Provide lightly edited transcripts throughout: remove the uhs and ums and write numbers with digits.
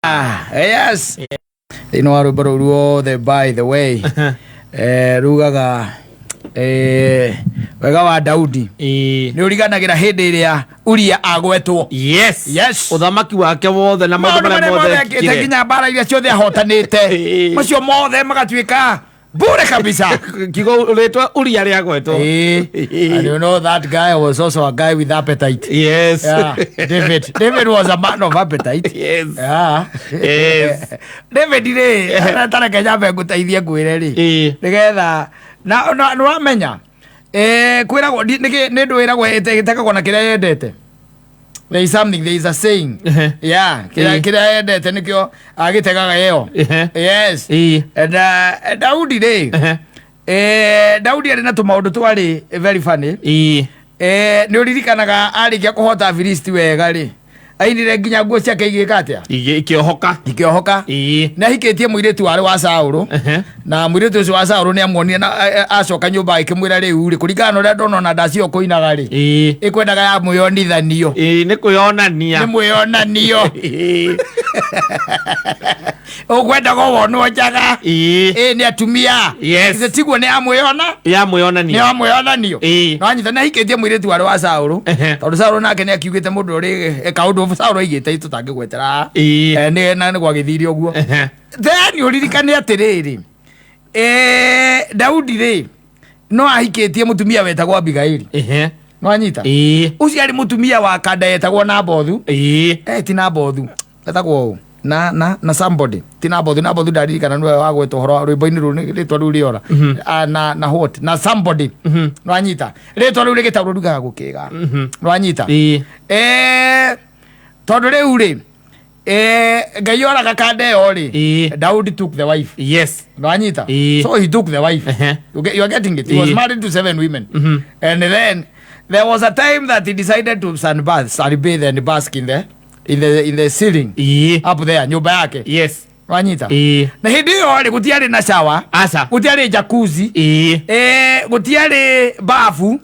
Yes, thĩinĩ wa rwĩmbo rũu ruothe, by the way, rugaga wega wa Daudi nĩ ũriganagĩra hĩndĩ ĩrĩa Uria agwetwo. Ũthamaki wake wothe na maũndũ maũndũ marĩa marĩa mothe mothe ekĩte, ekire. Nginya mbara iria ciothe ahotanĩte, macio mothe magatuĩka bure kabisa. Kiugo rĩtwa Uria rĩagwetwo. And you know that guy was also a guy with appetite. Yeah, David was a man of appetite. David rĩ, tareke nyambe ngũteithie ngwĩre rĩ, nĩgetha na nĩwamenya kwĩragwo nĩ ndũ ĩragwo ĩtegagwo na kĩrĩa yendete. There is something, there is a saying. Yeah, kĩrĩa kĩrĩa yendete nĩkĩo agĩtegaga ĩyo. And Daudi rĩ, Daudi arĩ na tũmaũndũ twarĩ very funny. Nĩ ũririkanaga arĩkia kũhota Afilisti wega rĩ, ainire nginya nguo ciake igĩka atĩa? Ikĩohoka. Ikĩohoka. Nĩ ahikĩtie mũirĩtu warĩ wa Saũlũ, na mũirĩtu ũcio wa Saũlũ nĩ amuonire na acoka nyũmba agĩkĩmwĩra, rĩu rĩ, kũringana na ũrĩa ndona ona ndacio kũinaga rĩ, ĩkwendaga ya mwĩonithanio. Nĩ kwĩonania. Nĩ mwĩonanio. Ũkwendaga wonwo njaga ĩ nĩ atumia. Githĩ tiguo? Nĩ amwĩona Ya nĩ mwĩonania. Amwĩonanio. No anyita nĩ ahikĩtie mũirĩtu warĩ wa Saũlũ, tondũ Saũlũ nake nĩ akiugĩte mũndũ ũrĩ kaũndũ Saũlũ aigĩte tũtangĩgwetera. Nĩ na nĩ gwagĩthire ũguo. Then ũririkane atĩrĩrĩ, Daudi rĩ, no ahikĩtie mũtumia wetagwo Abigaili. No anyita ũcio arĩ mũtumia wa kanda yetagwo Nabothu. Ti Nabothu, etagwo ũ na somebody, ti Nabothu. Nabothu ndaririkana nĩwe wagwetwo ũhoro wa rwĩmbo-inĩ rũu, rĩtwa rĩu rĩora. Ah, na what na somebody. No anyita rĩtwa rĩu rĩgĩtaũrwo rugaga gũkĩga. No anyita tondũ rĩu rĩ, Ngai oraga kanda ĩyo rĩ, Daudi took the wife. No anyita. So he took the wife. You are getting it? He was married to seven women, and then there was a time that he decided to sunbathe and bask in the ceiling up there nyũmba yake. Wanyita? Na hĩndĩ ĩyo rĩ, gũtiarĩ na shower. Aca. Gũtiarĩ jacuzzi. Gũtiarĩ bafu.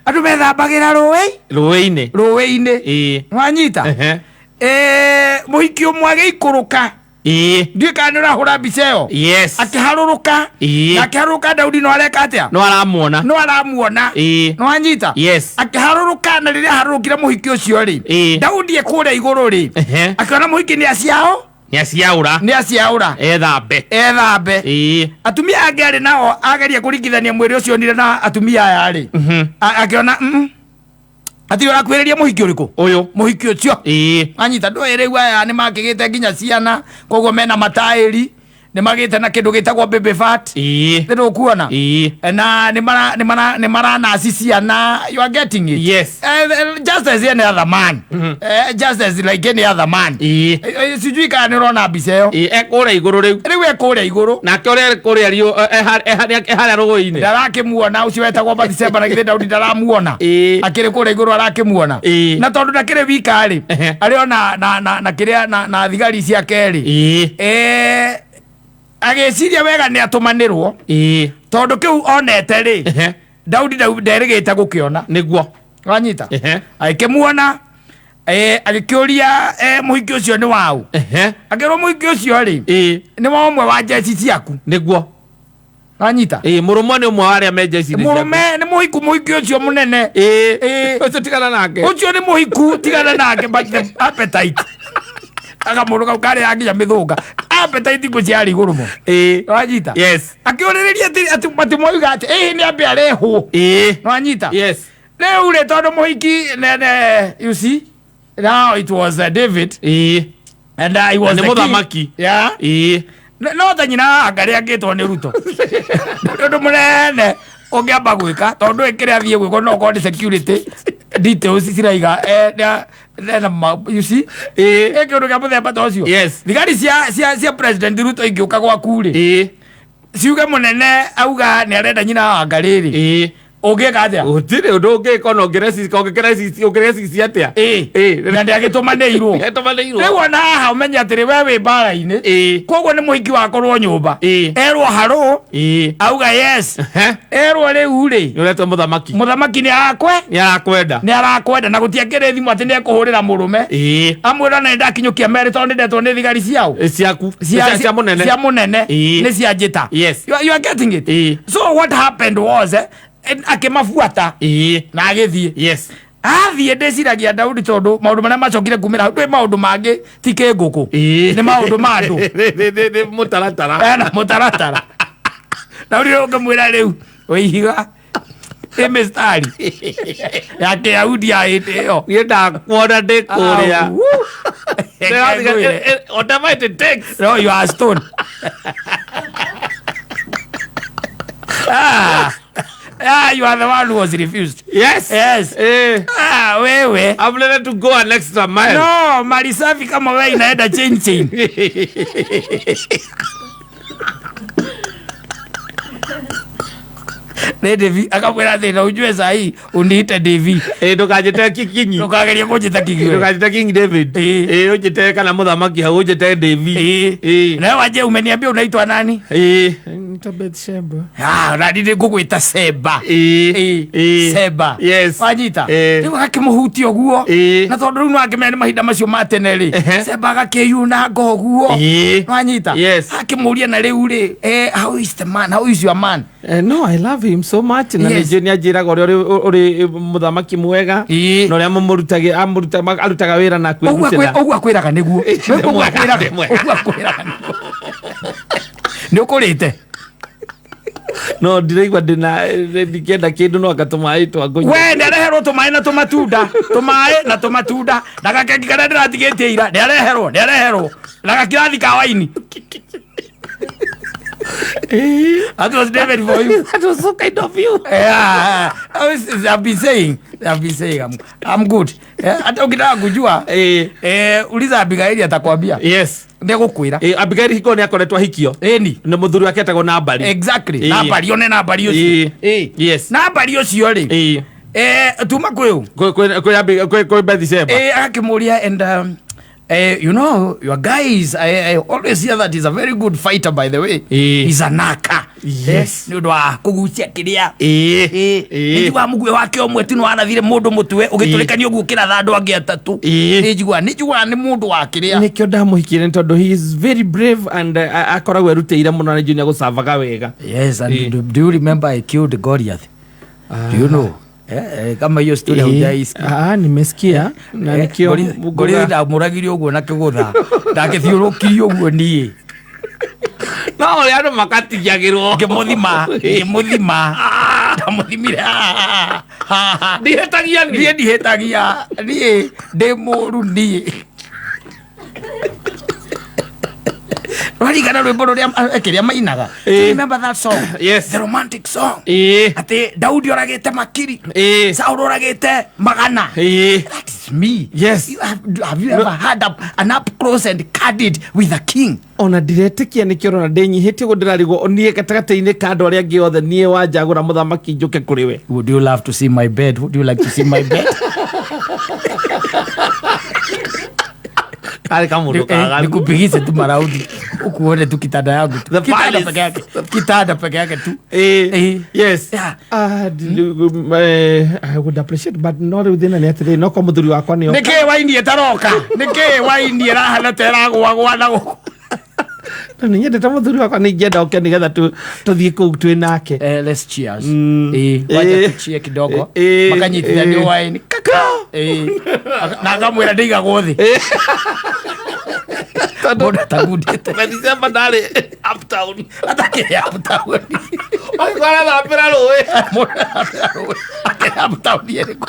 Andũ methambagĩra rũĩ. Rũĩ-inĩ. Rũĩ-inĩ. Wanyita? Mũhiki ũmwe agĩikũrũka. Ndiũĩ kana nĩ ũrahũra mbica ĩyo. Akĩharũrũka. Na akĩharũrũka, Daudi no areka atĩa? No aramuona. No aramuona. No anyita. Akĩharũrũka, na rĩrĩa aharũrũkire mũhiki ũcio rĩ, Daudi e kũrĩa igũrũ rĩ, akĩona mũhiki nĩ aciao Nĩ aciaũra. Nĩ aciaũra. Ethambe. Ethambe. Atumia angĩ arĩ nao, ageria kũringithania mwĩrĩ ũcio onire na atumia aya rĩ, akĩona hatirĩ ũrakuhĩrĩria mũhiki ũrĩkũ. Ũyũ. Mũhiki ũcio. Anyita ndũĩ rĩu aya nĩ makĩgĩte nginya ciana, koguo mena mataĩri, nĩ magĩte na kĩndũ gĩtagwo baby fat. Nĩ ndũkuona? Na nĩ maranaci ciana. You are getting it? Yes. Just as any other man. Just as like any other man. Sijui kana nĩ ũrona mbica ĩyo. E kũrĩa igũrũ rĩu. Rĩu e kũrĩa igũrũ. Nake ũrĩa arĩ kũrĩa e harĩa rũĩ-inĩ. Ndarakĩmuona ũcio wetagwo Bathsheba, na githĩ Daudi ndaramuona? Akĩrĩ kũrĩa igũrũ arakĩmuona. Na tondũ ndakĩrĩ wika rĩ, arĩ o na kĩrĩa na thigari ciake rĩ, agĩciria wega nĩ atũmanĩrwo, tondũ kĩu onete rĩ, Daudi nderĩgĩte gũkĩona. Wanyita? Agĩkĩmuona, agĩkĩũria, mũhiki ũcio nĩ waũ? Akĩrwo mũhiki ũcio rĩ, nĩ wa ũmwe wa njeci ciaku. Wanyita? Mũrũme nĩ ũmwe wa arĩa me njeci-inĩ ciaku. Mũrũme nĩ mũhiku, mũhiki ũcio mũnene. Ũcio tigana nake. Ũcio nĩ mũhiku, tigana nake. But the appetite, akamũndũ kau karĩa nginya mĩthũnga, appetite ngũ ciarĩ igũrũ mũno. Wanyita? Yes. Akĩũrĩrĩria atĩ matimoiga atĩ ĩhĩ nĩ ambe arehwo. Wanyita? Yes. Rĩu rĩ, tondũ mũhiki ne, you see, now it was David and he was Na nĩ the king. Mũthamaki. No ta nyina angarĩ angĩtwo nĩ Ruto, nĩ ũndũ mũnene ũngĩamba gwĩka, tondũ ĩkĩrĩa athiĩ gwĩkwo no korwo nĩ security details ciraiga you see, ĩ kĩũndũ kĩa mũthemba ta ũcio. Thigari cia President Ruto ingĩũka gwaku rĩ, ciuge mũnene auga nĩ arenda nyina wa Wangarĩ rĩ, Ũngĩka atĩa? Gũtirĩ ũndũ ũngĩka ona ũngĩrecici atĩa. Ĩĩ. Na ndĩagĩtũmanĩirwo. Ndĩagĩtũmanĩirwo. Rĩu ona haha ũmenye atĩrĩ, we wĩ mbara-inĩ. Koguo nĩ mũhiki wakorwo nyũmba. Erwo harũ. Auga yes. Erwo rĩu rĩ. Nĩ ũretwo mũthamaki. Mũthamaki nĩ arakwe. Nĩ arakwenda. Nĩ arakwenda na gũtiakĩrĩ thimũ atĩ nĩ ekũhũrĩra mũrũme. Amwĩra na nĩndakinyũkia merĩ tondũ nĩndetwo nĩ thigari ciao. Ciaku. Cia mũnene. Cia mũnene. Nĩ cia njĩta. Yes. You are getting it? So what happened was akĩmabuata na agĩthiĩ. Athiĩ ndĩciragia Daudi tondũ maũndũ marĩa macokire kumĩra hau ndwĩ maũndũ mangĩ ti kĩngũkũ. Nĩ maũndũ ma andũ. Nĩ mũtaratara. Ena mũtaratara. Daudi rĩu ũngĩmwĩra rĩu wĩ ihiga ĩ mĩstari ya kĩyahudi ya hĩndĩ ĩyo. Niĩ ndakuona ndĩ kũrĩa. Au. Whatever it takes. No, you are stone. Ah. Ah, you are the one who was refused. Yes. Yes. Ah, wewe. I'm ready to go an extra mile. No, mali safi kama wewe inaenda chain chain. Nĩ Devi akamwĩra thĩna ujue sahi uniite Devi. Ndũkanjĩte Kingi. Ndũkagerie kũnjĩta Kingi. Ndũkanjĩte King David. Ũnjĩte kana mũthamaki hau ũnjĩte Devi. Nawe waje umeniambia unaitwa nani? Nita Bathsheba. Ah, na nĩ ngũgwĩta Seba. Seba. Yes. Wanyita? Rĩu agakĩmũhutia ũguo. Na tondũ rĩu nĩwakĩmenya nĩ mahinda macio ma tene rĩ. Seba agakĩyunanga ũguo. Wanyita? Yes. Akĩmũria na rĩu rĩ, how is the man? How is your man? No, I love him so much. Na Yes. nĩ nĩ anjĩraga ũrĩa ũrĩ mũthamaki mwega na ũrĩa mũmũrutagĩ arutaga wĩra na Ũguo kwĩrutĩra. ũguo akwĩraga nĩguo. Nĩ Ũguo mwega, akwĩraga nĩ mwega. ũguo akwĩraga nĩguo. Nĩ ũkũrĩte? No ndiraigua ndĩna ndingĩenda kĩndũ no anga tũmaĩ twa ngũnyua. We nĩareherwo tũmaĩ na tũmatunda, tũmaĩ na tũmatunda na gakeki karĩa ndĩratigĩtie ira nĩareherwo, nĩareherwo na gakirathi ka waini. That was David for you. That was so kind of you. Yeah, I've been saying I'm good. Hata ukitaka kujua uliza Abigaili atakwambia. Yes. Ndegũkwĩra. Abigail hingo nĩ akoretwo ahikio. Ĩni. Nĩ mũthuri wake etagwo Nabali. Exactly. Nabali one Nabali ũcio. Nabali ũcio rĩ. Tuma kwĩ ũ? Kwĩ Bathsheba. Agakĩmũria and you know your guys I always hear that he's a very good fighter, by the way. He's a naka. Yes. Nĩ ũndũ wa kũgucia kĩrĩa. Nĩ njiguaga mũguĩ wake ũmwe tu nĩ warathire mũndũ mũtwe ũgĩtũrĩkania ũguo ũkĩratha andũ angĩ atatũ. Nĩ njiguaga nĩ mũndũ wa kĩrĩa. Nĩkĩo ndamũhikire nĩ tondũ he is very brave and akoragwo erutĩire mũno na nĩ gũcavaga wega. Yes, and do you remember I killed Goliath? Do you know? Kama hiyo story haujaisikia. Ah, nimesikia na nikio Goliath ndamũragire ũguo na kĩgũtha ndakĩthiũrũkirie ũguo niĩ. No ũrĩa andũ makatigiagĩrwo. Ngĩmũthima ndamũthimire. Ndihĩtagia niĩ. Niĩ ndihĩtagia, niĩ ndĩ mũru niĩ. Rwarigana rwĩmbo rũrĩa kĩrĩa mainaga? Do you remember that song? Yes. The romantic song. Atĩ Daudi oragĩte makiri. Saul oragĩte magana. That is me. Yes. Have you ever had an up close and candid with a king? Ona ndiretĩkia nĩkĩo ũrona ndĩnyihĩtie ũguo ndĩrarigwo niĩ gatagatĩ-inĩ ka andũ arĩa angĩ othe niĩ wanjagũra mũthamaki njũke kũrĩ we. Would you love to see my bed? Would you like to see my bed? Karĩ kamũndũ kaganu. Nikupigize tu maraundi ukuone tu kitanda yangu tu. The Kitanda palace. peke yake, kitanda peke yake tu. Yes. Yeah. Ah, I would appreciate but no rĩu thĩna nĩ atĩrĩrĩ no ko mũthuri wakwa nĩ oka. Nĩkĩ waini ĩtaroka? Nĩkĩ waini ĩrahana ta ĩragũagũa na gũkũ? Na nĩ nyendete mũthuri wakwa nĩ ingĩenda oke nĩgetha tũthiĩ kũu twĩ nake. Let's cheers. Wacha tuchie kidogo. Makanyitithanio waini. Kaka. Na akamwĩra ndĩigagwo thĩ. Mũndũ atagundĩte. Bathsheba ndarĩ uptown. Atakĩrĩ uptown. Agĩkorwo arathambĩra rũĩ. Mũndũ arathambĩra rũĩ. Akĩrĩ uptown ĩrĩkũ?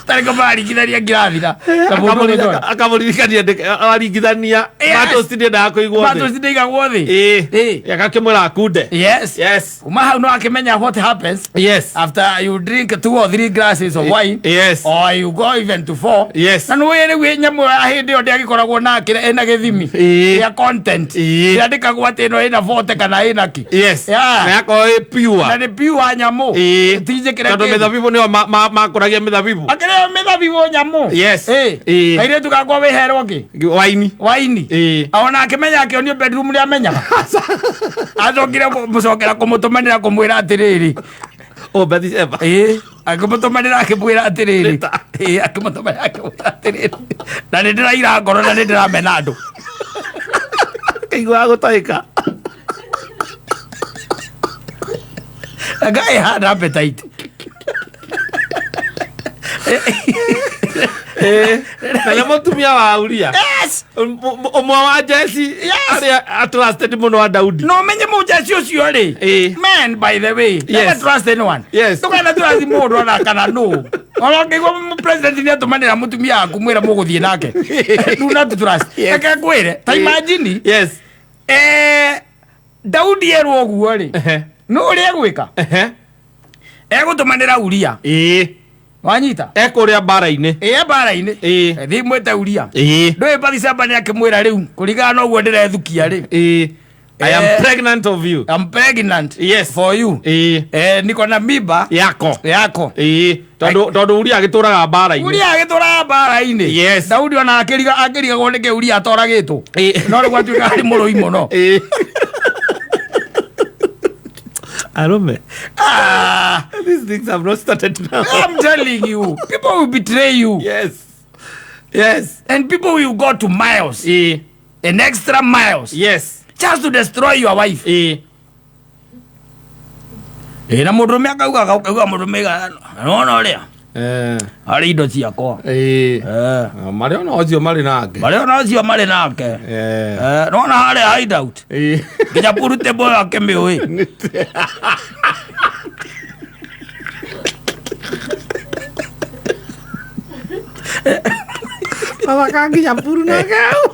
Tarĩ kũmaringithania ngirathi na mũndũ ũgĩtwara. Akamũririkania aringithania Yes. matosti ndĩendaga kũigwo thĩ. Matosti ndĩigagwo thĩ. Ĩĩ. Ĩĩ. Agakĩmwĩra akunde. Yes. Yes. Kuma hau no akĩmenya what happens Yes. after you drink two or three glasses of wine. Yes. Or you go even to four. Yes. Na nĩũĩ rĩu nyamũ ya hĩndĩ ĩyo ndĩagĩkoragwo na kĩrĩa ĩna gĩthimi Ĩĩ. gĩa content. Ĩĩ. Yandĩkagwo atĩ ĩno ĩna 40 kana ĩna kĩ. Yes. Yeah. Na yakorwo ĩ pure. Na nĩ pure nyamũ. Ĩĩ. Ti njĩkĩre Tondũ kĩndũ. mĩthabibũ nĩyo makũragia mĩthabibũ. Akĩrĩa mĩthabibũ nyamũ. Yes. Ĩĩ. Ĩĩ. Kairĩtu gakwa wĩherwo kĩ? Waini. Waini. Ĩĩ. Ona akĩmenya akĩonio bedroom nĩ amenyaga. Acokire kũmũcokera kũmũtũmanĩra kũmwĩra atĩrĩrĩ. Oh, Bathsheba. Ĩĩ. Akĩmũtũmanĩra akĩmwĩra atĩrĩrĩ. Rita. Ĩĩ, akĩmũtũmanĩra akĩmwĩra atĩrĩrĩ. Na nĩ ndĩraira ngoro na nĩ ndĩramena andũ. Kaiguaga gũtahĩka. The guy had appetite. Ĩĩ. Na nĩ mũtumia wa Uria. Yes. Ũmwe wa jeci Yes. arĩa atrusted mũno wa Daudi. No menye mũjeci ũcio rĩ. Ĩĩ. Man, by the way, never trust anyone. Yes. Ndũkana trust mũndũ ona kana nũ. Ona ũngĩigua president nĩ atũmanĩra mũtumia waku mwĩra mũgũthiĩ nake. Do not trust. Yes. Reke ngwĩre, ta imagine, Yes. Daudi erwo ũguo rĩ, Ehe. nũ ũrĩa egwĩka? Ehe. Egũtũmanĩra Uria. Ĩĩ. Wanyita? Ekũrĩa mbara-inĩ. Ĩĩ mbara-inĩ. Ĩĩ. Thiĩ mwĩte Uria. Ĩĩ. Ndũĩ Bathsheba nĩ akĩmwĩra rĩu kũringana na ũguo ndĩrethukia rĩ. Ĩĩ. I am Eh. pregnant of you. I'm pregnant Yes. for you. Ĩĩ. Niko na mimba Yako. yako. Ĩĩ. Tondũ Uria agĩtũraga mbara-inĩ. Uria agĩtũraga mbara-inĩ. Yes. Daudi ona akĩrigagwo nĩkĩ Uria atoragĩtwo. Ĩĩ. No rĩu atuĩka arĩ mũrũi mũno. Ĩĩ. Arũme. Ah, These things have not started now. I'm telling you, people will betray you. Yes. Yes. And people will go to miles, Ĩĩ. an extra miles, Yes. just to destroy your wife. Ĩĩ. Ĩĩ, na mũndũrũme akauga akauga mũndũrũme nona ũrĩa Eh. harĩ indo ciakwa. Ĩĩ. Eh. Marĩ ona ũcio marĩ nake. Marĩ ona ũcio marĩ nake. Eh. Nona harĩa hideout. Ĩĩ. Nginya purute boy akĩmĩũĩ. Mathaka nginya puru nake hau.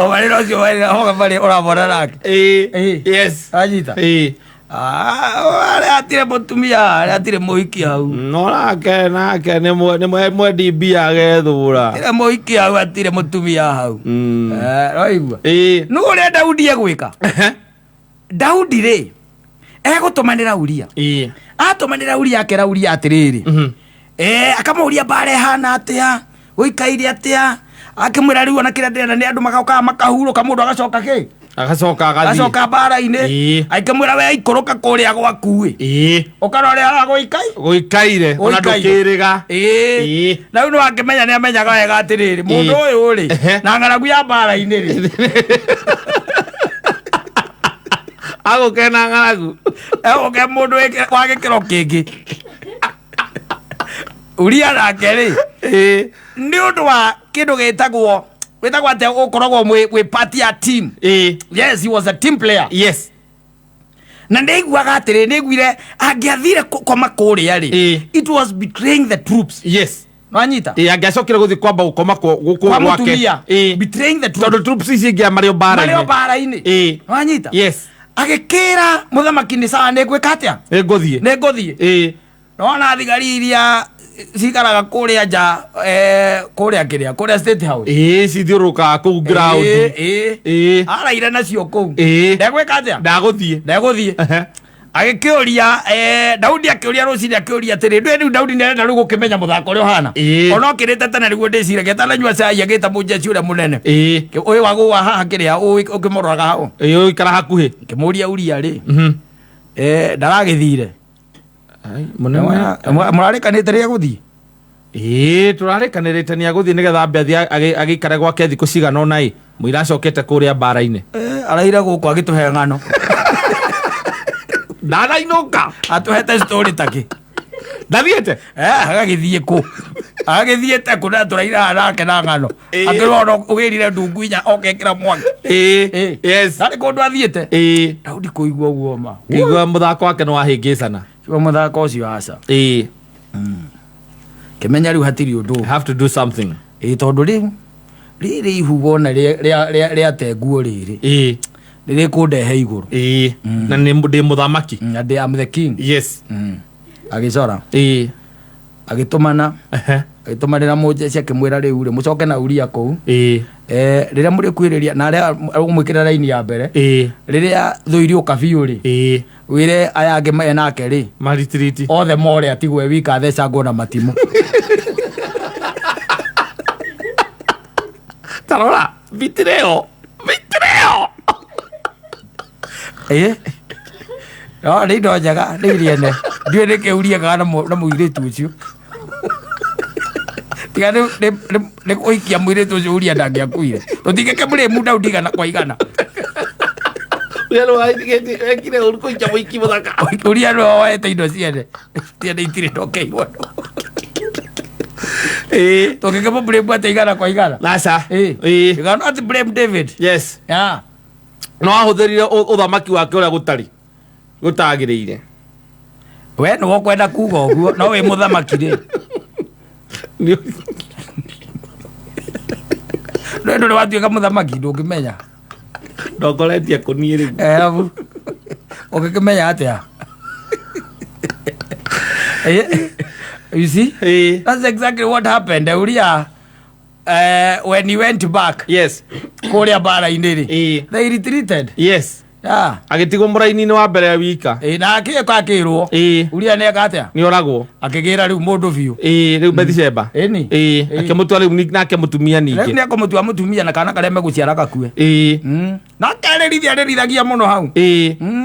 O marĩ na ũcio marĩ hoga marĩ ũramona nake. Ĩĩ. Ĩĩ. Yes. Anyita. Ĩĩ. Ah, arĩa atirĩ mũtumia arĩa atirĩ mũhiki hau. No nake nĩ mwendi mbia agethũra. Atirĩ mũhiki hau atirĩ mũtumia hau. Waigua. Ĩĩ. Nũ ũrĩa Daudi egwĩka? Daudi rĩ egũtũmanĩra Uria. Ĩĩ. Atũmanĩra Uria akera Uria atĩrĩrĩ. Akamũria mbara ĩhana atĩa, gũikaire atĩa, akĩmwĩra rĩu ona kĩrĩa ndĩrenda nĩ andũ magokaga makahurũka mũndũ agacoka kĩ? Agacoka agathiĩ. Agacoka mbara-inĩ. Ĩĩ. Akĩmwĩra we ikũrũka kũrĩa gwaku ĩ. Ĩĩ. Ũkarora ũrĩa gũikai. Gũikaire ona Gũikaire. ndũkĩrĩga. Ĩĩ. Ĩĩ. Na rĩu nĩwakĩmenya nĩamenyaga wega atĩrĩrĩ mũndũ ũyũ rĩ Ehe. na ng'aragu ya mbara-inĩ rĩ Agũke na ng'aragu. egũke mũndũ wa gĩkĩro kĩngĩ. Uria nake rĩ Ĩĩ. nĩ ũndũ wa kĩndũ gĩtagwo wĩtagwo atĩa ũkoragwo wĩ part ya team. Ĩĩ. Yes, he was a team player. Yes. Na nĩaiguaga atĩrĩ nĩaiguire angĩathire koma kũrĩa rĩ Ĩĩ. it was betraying the troops. Yes. Nwanyita? Ĩĩ angĩacokire gũthiĩ kwamba gũkoma gũkũ Kwa gwake. mũtumia. Ĩĩ. Betraying the troops. Tondũ troops ici ingĩ marĩ o mbara-inĩ. Marĩ o mbara-inĩ. Ĩĩ. Nwanyita? Yes. Agĩkĩra mũthamaki nĩ sawa nĩngwĩka atĩa? Nĩngũthiĩ. Nĩngũthiĩ. Ĩĩ. Nona thigari iria cikaraga kũrĩa nja kũrĩa kĩrĩa kũrĩa State House. Ĩĩ cithiũrũrũkaga kũu ground. Ĩĩ. Ĩĩ. Araire nacio kũu. Ĩĩ. Ndegwĩka atĩa? Ndagũthiĩ. Ndegũthiĩ. Ehe. Agĩkĩũria Daudi akĩũria rũcinĩ akĩũria atĩrĩ ndũĩ rĩu Daudi nĩarenda rĩu gũkĩmenya mũthako ũrĩa ũhana. Ĩĩ. Ona okĩrĩte tene nĩguo ndĩciragia atananyua cai agĩta mũjeshi ũrĩa mũnene. Ĩĩ. Ũyũ wagũa haha kĩrĩa ũkĩmũroraga hau. Ĩĩ ũikara hakuhĩ. Ngĩmũria Uria rĩ ndaragĩthire. Ai, mũnene. Mũrarĩkanĩte rĩrĩa gũthiĩ? Ĩĩ tũrarĩkanĩrĩte nĩ agũthiĩ nĩgetha ambe athiĩ agĩikare gwake thikũ cigana ũna ĩ mũira acokete kũrĩa mbara-inĩ. Araire gũkũ agĩtũhe ng'ano. Ndanainũka. Atũhete story takĩ. Ndathiĩte? Agagĩthiĩ kũ? Agagĩthiĩte kũ na tũraire haha nake na ng'ano. Ĩĩ. Akĩrwo ona ũgĩrire ndungu inya okekĩra mwaki. Ĩĩ. Ĩĩ. Yes. Ndarĩ kũndũ athiĩte. Ĩĩ. Daudi kũigua ũguo ma. Kĩigua mũthako wake nĩ wahĩngĩcana. Kĩigua mũthako ũcio aca. Ĩĩ. Kĩmenya rĩu hatirĩ ũndũ. I have to do something. Ĩ tondũ rĩu rĩrĩ ihu wona rĩate nguo rĩrĩ rĩrĩkũndehe igũrũ. Na nĩ ndĩ mũthamaki. Na ndĩ am the king. Yes. Agĩcora. Agĩtũmana. Agĩtũmanĩra mũjeci akĩmwĩra rĩu rĩ mũcoke na Uria kũu. Rĩrĩa mũrĩkuhĩrĩria na arĩa ũmwĩkĩre raini ya mbere. Rĩrĩa thũ iriũka biũ rĩ, wĩre aya angĩ me nake rĩ Maritiriti. Othe more atigwe wika athecangwo na matimũ. Tarora bitireo bitireo. Ĩ no nĩ indo njega nĩ iriene ndiũĩ nĩ kĩ Uria ekaga na mũirĩtu ũcio tiga nĩ kũhikia mũirĩtu ũcio Uria ndangĩakuire tũtingĩkĩmũrĩ Daudi igana kwa igana. Uria nĩ wekire ũru kũikia mũiki mũthaka. Uria nĩwe woete indo ciene ciene itirĩ ndokeirwo. Tũngĩkĩmũblame atĩ igana kwa igana? Aca. Ĩ. You cannot blame David. Yes. Yeah. No ahũthĩrire ũthamaki wake ũrĩa gũtarĩ gũtagĩrĩire. We nĩwe ũkwenda kuga ũguo no wĩ mũthamaki rĩ no ndũrĩ watuĩka mũthamaki ndũngĩmenya. Ndongoretie kũniĩ rĩu. Abu ũngĩkĩmenya atĩa? You see, that's exactly what happened. Uria, when he went back kũrĩa mbara-inĩ rĩ, they retreated. Yeah. Agĩtigwo mũraini-inĩ wa mbere ya wika. Na akĩka akĩrwo Uria nĩeka atĩa? Nĩ oragwo. Akĩgĩra rĩu mũndũ biũ. Rĩu Bethsheba. Ĩni. Akĩmũtua rĩu nake mũtumia Rĩu ningĩ. nĩekũmũtua mũtumia na kana karĩa megũciara gakue. Na akarĩrithia arĩrithagia mũno hau.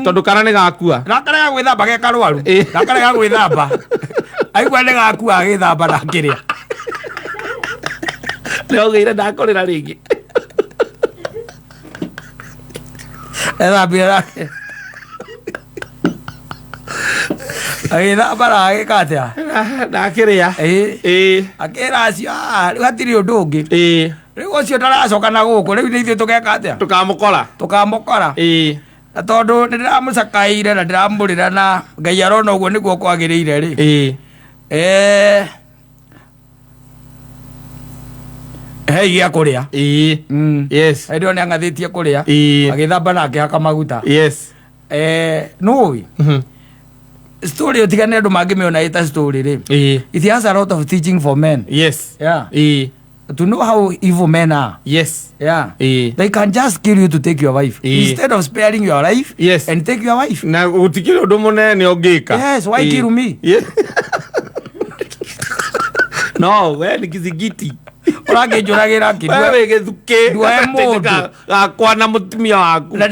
Tondũ kana nĩ gakua. Na akarega gwĩthamba ge karwaru. Na akarega gwĩthamba aigua nĩ gakua agĩthamba na akĩrĩa. Nĩ augĩire ndakũrĩra rĩngĩ. Ethambire nake agĩthamba na agĩka atĩa? Na akĩrĩa. Akĩra acio, "Ah, rĩu hatirĩ ũndũ ũngĩ. Rĩu ũcio ndaracoka na gũkũ rĩu nĩ ithuĩ tũgeka atĩa?" Tũkamũkora. Tũkamũkora. Na tondũ nĩ ndĩramũcakaĩire na ndĩramũrĩra na Ngai arona ũguo nĩguo kwagĩrĩire rĩ, hei gĩa kũrĩa. Hĩndĩ ĩyo nĩ ang'athĩtie kũrĩa. Agĩthamba na akĩhaka maguta. Nũĩ story ũtigane andũ mangĩmĩona ĩta story rĩ, it has a lot of teaching for men. Yeah. To know how evil men are. Yeah. They can just kill you to take your wife instead of sparing your life and take your wife. Na gũtikĩrĩ ũndũ mũnene ũngĩka. Yes, why kill me? No we nĩ kizingiti. Ũrakĩnjũragĩra kĩ? We wĩ gĩthukĩ. Nduoe mũndũ. Gakwa na mũtumia waku. Na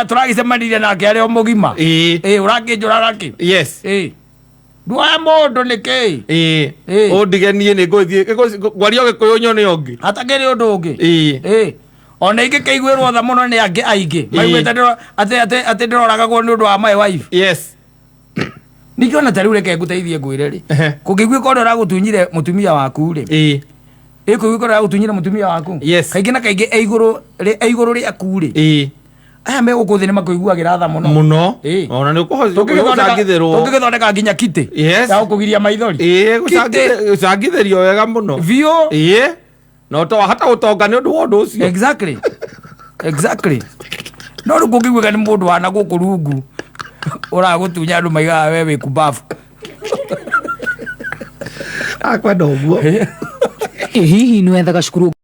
tũragĩcemanirie nake arĩ o mũgima. Ĩ ũrakĩnjũraga kĩ? Ĩ nduoe mũndũ nĩkĩ? Ũndige niĩ nĩ ngũthiĩ ngwaria Gĩkũyũ nyone ũngĩ. Hatakĩrĩ ũndũ ũngĩ. Ĩ ona ingĩkĩiguĩrwo tha mũno nĩ angĩ aingĩ maiguĩte atĩ ndĩroragagwo nĩ ũndũ wa my wife. Ningĩ ona ta rĩu reke ngũteithie ngwĩre rĩ, kũngĩguĩka ũrĩa ũragũtunyire mũtumia waku rĩ, ĩkũiguĩka ũrĩa ũragũtunyire mũtumia waku, kaingĩ na kaingĩ e igũrũ rĩaku rĩ, aya me gũkũ thĩ nĩ makũiguagĩra tha mũno. Mũno. Ona nĩ ũkũcangithĩrwo. Tũngĩgĩthondeka nginya kitĩ ya gũkũgiria maithori. Kitĩ. Gũcangithĩrio wega mũno. Biũ. Na ũtawahota gũtonga nĩ ũndũ wa ũndũ ũcio. Exactly. No rĩu kũngĩguĩka nĩ mũndũ wana gũkũ rungu ũragũtunya andũ maigaga we wĩ kumbabu. Akwenda ũguo. Hihi nĩ wethaga cukuru?